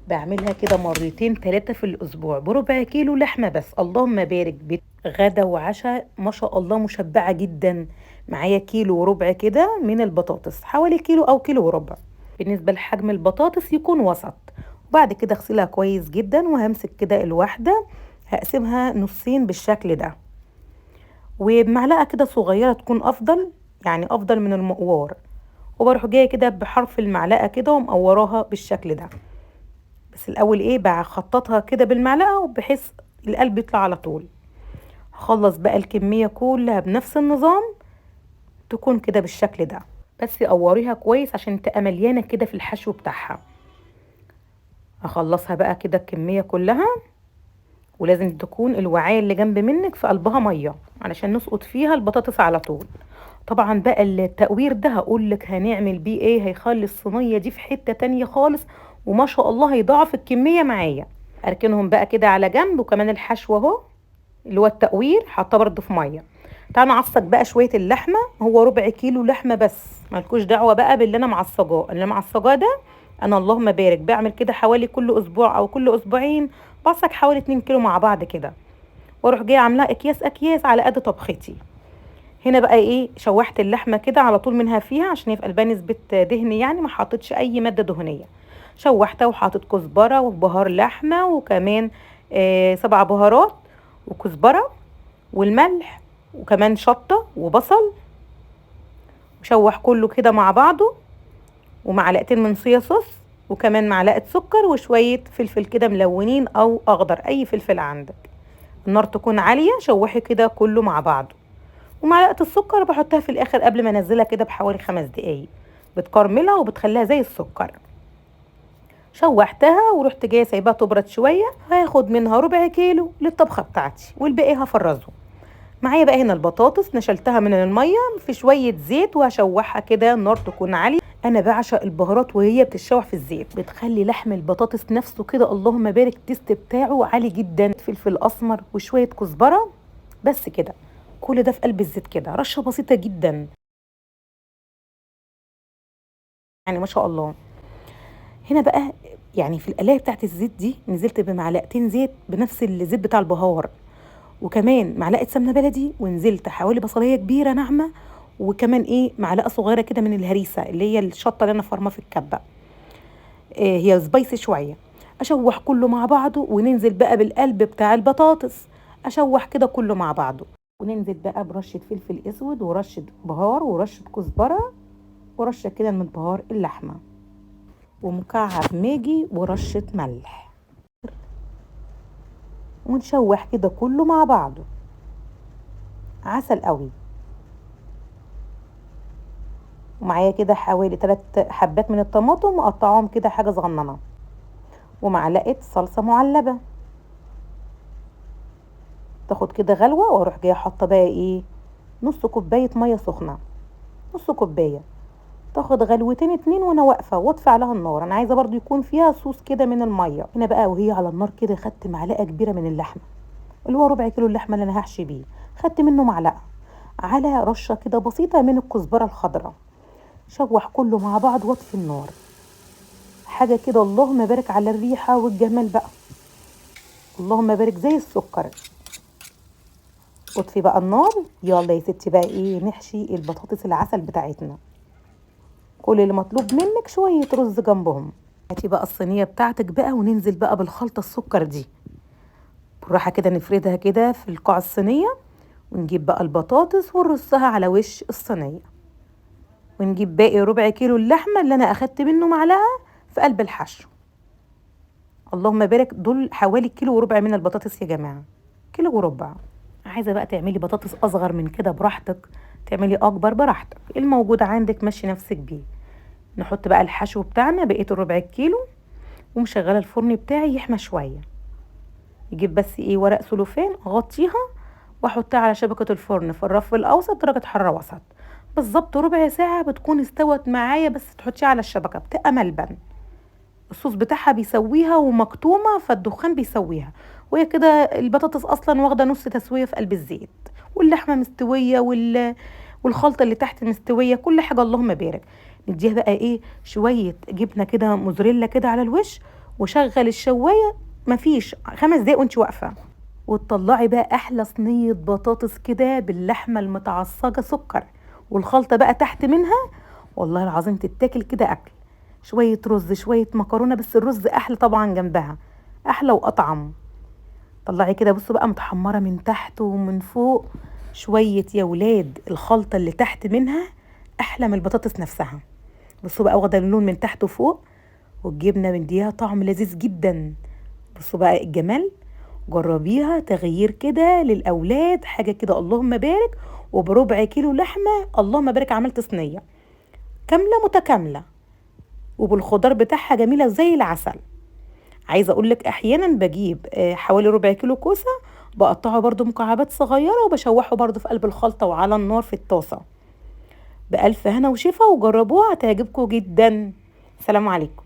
بعملها كده مرتين ثلاثة في الأسبوع بربع كيلو لحمة بس، اللهم بارك، غدا وعشاء ما شاء الله مشبعة جدا. معايا كيلو وربع كده من البطاطس، حوالي كيلو أو كيلو وربع. بالنسبة لحجم البطاطس يكون وسط. وبعد كده اغسلها كويس جدا، وهمسك كده الواحدة هقسمها نصين بالشكل ده، وبمعلقة كده صغيرة تكون أفضل، يعني أفضل من المقوار. وبروح جاية كده بحرف المعلقة كده ومقوراها بالشكل ده. بس الأول بخططها كده بالمعلقة، وبحيث القلب يطلع على طول. هخلص بقى الكمية كلها بنفس النظام، تكون كده بالشكل ده، بس قوريها كويس عشان تبقى مليانة كده في الحشو بتاعها. هخلصها بقى كده الكمية كلها، ولازم تكون الوعاء اللي جنب منك في قلبها مية علشان نسقط فيها البطاطس على طول. طبعا بقى التقوير ده هقولك هنعمل بيه ايه، هيخلي الصينية دي في حتة تانية خالص، وما شاء الله هيضاعف الكمية معايا. اركنهم بقى كده على جنب، وكمان الحشو اهو اللي هو التقوير حاطاه برده في مية. تعالوا نعصج بقى شوية اللحمة، هو ربع كيلو لحمه بس، مالكوش دعوه بقى باللي انا معصجاه. اللي انا معصجاه ده انا اللهم بارك بعمل كده حوالي كل اسبوع او كل اسبوعين، بعصج حوالي 2 كيلو مع بعض كده، واروح جاية عاملاه اكياس اكياس على قد طبختي. هنا بقى شوحت اللحمة كده على طول منها فيها عشان يبقى قلبها نسبه دهن، يعني ما حطيتش اي مادة دهنية. شوحتها وحطيت كزبره وبهار لحمه، وكمان 7 بهارات وكزبره والملح، وكمان شطه وبصل. وشوح كله كده مع بعضه، ومعلقتين من صويا صوص، وكمان معلقه سكر، وشوية فلفل كده ملونين او اخضر، اي فلفل عندك. النار تكون عالية، شوحي كده كله مع بعضه. ومعلقة السكر بحطها في الاخر قبل ما انزلها كده بحوالي 5 دقايق، بتكرملها وبتخليها زي السكر. شوحتها ورحت جاية سايباها تبرد شوية، هاخد منها ربع كيلو للطبخه بتاعتي والباقي هفرزه. معايا بقى هنا البطاطس نشلتها من المية في شوية زيت، وهشوحها كده النار تكون عالية. انا بعشق البهارات وهي بتتشوح في الزيت، بتخلي لحم البطاطس نفسه كده اللهم بارك التيست بتاعه عالي جدا. فلفل اسمر وشوية كزبره بس كده، كل ده في قلب الزيت كده، رشه بسيطة جدا يعني ما شاء الله. هنا بقى في القلايه بتاعت الزيت دي نزلت بمعلقتين زيت بنفس الزيت بتاع البهار، وكمان معلقه سمنه بلدي، ونزلت حوالي بصليه كبيرة ناعمة، وكمان معلقه صغيرة كده من الهريسه اللي هي الشطه اللي انا فرماها في الكبه، هي سبايسي شوية. اشوح كله مع بعضه، وننزل بقى بالقلب بتاع البطاطس، اشوح كده كله مع بعضه، وننزل بقى برشه فلفل اسود ورشه بهار ورشه كزبره ورشه كده من بهار اللحمة، ومكعب ماجي ورشه ملح، ونشوح كده كله مع بعضه. عسل قوي. ومعايا كده حوالي 3 حبات من الطماطم مقطعاهم كده حاجة صغننه، ومعلقة صلصه معلبه. تاخد كده غلوه، واروح جاية حاطه بقى نص كوباية مية سخنة، نص كوباية، تاخد غلوتين 2 وانا واقفة، واطفي عليها النار. انا عايزه برضو يكون فيها صوص كده من المية. هنا بقى وهي على النار كده خدت معلقه كبيرة من اللحمة اللي هو ربع كيلو اللحمة اللي انا هحشي بيه، خدت منه معلقه على رشه كده بسيطة من الكزبره الخضراء. شوح كله مع بعض واطفي النار. حاجة كده اللهم بارك على الريحة والجمال بقى، اللهم بارك زي السكر. اطفي بقى النار. يلا يا ستي بقى نحشي البطاطس العسل بتاعتنا. كل اللي مطلوب منك شوية رز جنبهم. هاتي بقى الصينية بتاعتك بقى، وننزل بقى بالخلطه السكر دي بالراحة كده، نفردها كده في القاع الصينية، ونجيب بقى البطاطس ونرصها على وش الصينية، ونجيب باقي ربع كيلو اللحمة اللي انا اخدت منه معلقه في قلب الحشو. اللهم بارك، دول حوالي كيلو وربع من البطاطس يا جماعة، كيلو وربع. عايزه بقى تعملي بطاطس اصغر من كده براحتك، تعملي اكبر براحتك، الموجود عندك مشي نفسك بيه. نحط بقى الحشو بتاعنا بقية الربع كيلو، ومشغله الفرن بتاعي يحمى شوية. يجيب بس ورق سلوفان اغطيها واحطها على شبكة الفرن في الرف الاوسط درجه حرارة وسط، بالظبط ربع ساعة بتكون استوت معايا. بس تحطيها على الشبكة بتبقى ملبن، الصوص بتاعها بيسويها ومكتومه فالدخان بيسويها، وهي كده البطاطس اصلا واخده نص تسويه في قلب الزيت، واللحمة مستوية والخلطه اللي تحت مستوية، كل حاجة اللهم بارك. نديها بقى شوية جبنه كده موزاريلا كده على الوش، وشغل الشوايه، مفيش 5 دقايق وانت واقفة. وتطلعي بقى احلى صينية بطاطس كده باللحمه المتعصجه سكر، والخلطه بقى تحت منها، والله العظيم تتاكل كده اكل. شوية رز شوية مكرونه، بس الرز احلى طبعا جنبها، احلى واطعم. طلعي كده بصوا بقى متحمره من تحت ومن فوق شوية يا ولاد، الخلطة اللي تحت منها احلى من البطاطس نفسها. بصوا بقى واخده اللون من تحت وفوق، والجبنه مديها طعم لذيذ جدا. بصوا بقى الجمال، جربيها تغيير كده للاولاد، حاجة كده اللهم بارك. وبربع كيلو لحمه اللهم بارك عملت صينية كاملة متكاملة، وبالخضار بتاعها جميلة زي العسل. عايزه اقول لك احيانا بجيب حوالي ربع كيلو كوسة، بقطعه برده مكعبات صغيرة وبشوحه برده في قلب الخلطة وعلى النار في الطاسه. بألف هنا وشفا، وجربوها هتعجبكم جدا. سلام عليكم.